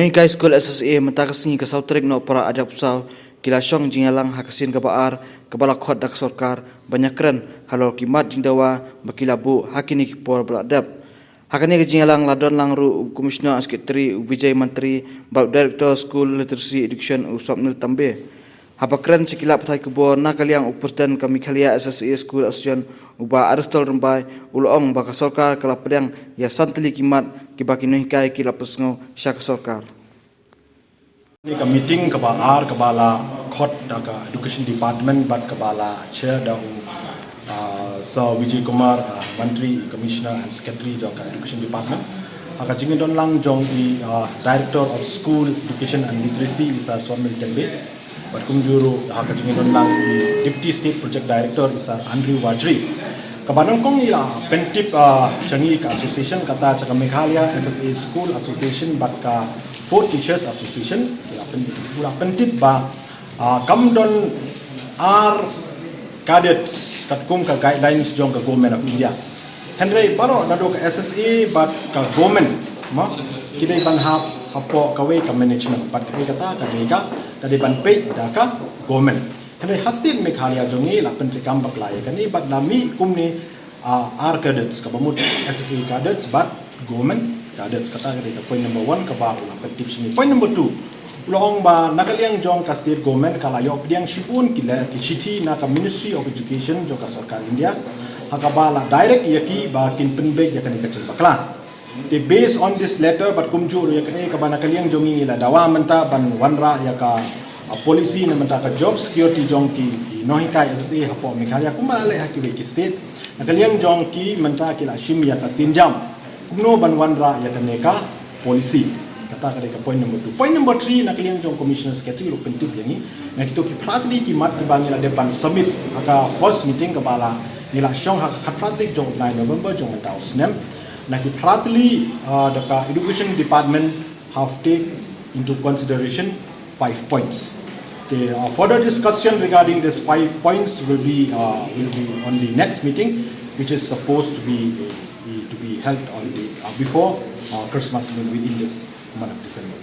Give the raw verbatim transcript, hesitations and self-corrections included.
Nonghikai skul S S A mynta ka sngi ka saw tarik Nohprah arhajar arphew saw ki la shong jingïalang ha ka sien kaba ar kaba la khot da ka sorkar ban ïakren halor ki mat jingdawa ba ki la buh ha kine ki por ba la dep. Ha kane ka jingïalang la don lang ruh u Commissioner and Secretary u Vijay Mantri bad u Director School Literacy Education u Swapnil Tambe. Haba kren sha ki lad pathai khubor na ka liang u President ka Meghalaya S S A School Association u Bah Aristol Rymbai u la ong ba ka sorkar ka la pdiang ïa san tylli ki mat kiba ki nonghikai ki la pynsngew sha ka sorkar. Kane ka meeting kaba ar kaba la khot da ka Education Department bad kaba la chair da u, ah, Sir Vijay Kumar, ah, Mantri, Commissioner and Secretary jong ka Education Department. Ha ka jingdon lang jong i, ah, Director of School Education and Literacy i Sir Swapnil Tambe. Bad kumjuh ruh ha ka jingdon lang i Deputy State Project Director i Sir Andrew Wajri. Kaba nyngkong i la pyntip, ah, sha ngi ka association kata sha ka Meghalaya S S A School Association bad ka Fourth Teachers Association. I la pyntip, i la pyntip ba, ah, kam don ar cadets katkum ka guidelines jong ka Government of India. Hynrei baroh naduh ka S S A bad ka government, ma, ki dei ban hap hapoh kawei ka management bad kaei kata ka dei ka, ka dei ban peit da ka government. Hynrei ha state Meghalaya jong ngi la pyntreikam bakla ïa kane bad la mih kumne, ah, ar cadets kaba mut S S A cadets bad government cadets. Kata ka dei ka point number one kaba u la pyntip sha ngi. Point number two, u la ong ba na ka liang jong ka state government ka la ïoh pdiang shibun ki la ki shithi na ka Ministry of Education jong ka sorkar India ha kaba la direct ïa ki ba kin pynbeit ïa kane ka jingbakla. Te based on this letter bad kumjuh ruh ïa kaei kaba na ka liang jong ngi la dawa mynta ban wanrah ïa ka, ah, policy na mynta ka job security jong ki, ki nonghikai S S A hapoh Meghalaya kumba la leh ha kiwei ki state. Na ka liang jong ki mynta ki la shim ïa ka sienjam kumno ban wanrah ïa kane ka policy. Kata ka dei ka point number two. Point number three, na ka liang jong Commissioner Secretary ruh pyntip ïa ngi na kito ki phra tylli ki mat kiba ngi la dep ban submit ha ka first meeting kaba la ngi la shong ha ka khatphra tarik jong u bnai November jong mynta u snem. Na ki phra tylli, ah, da ka Education Department have take into consideration five points. The, uh, further discussion regarding these five points will be, uh, will be on the next meeting, which is supposed to be, uh, to be held on the, uh, before, uh, Christmas, I mean, within this month of December.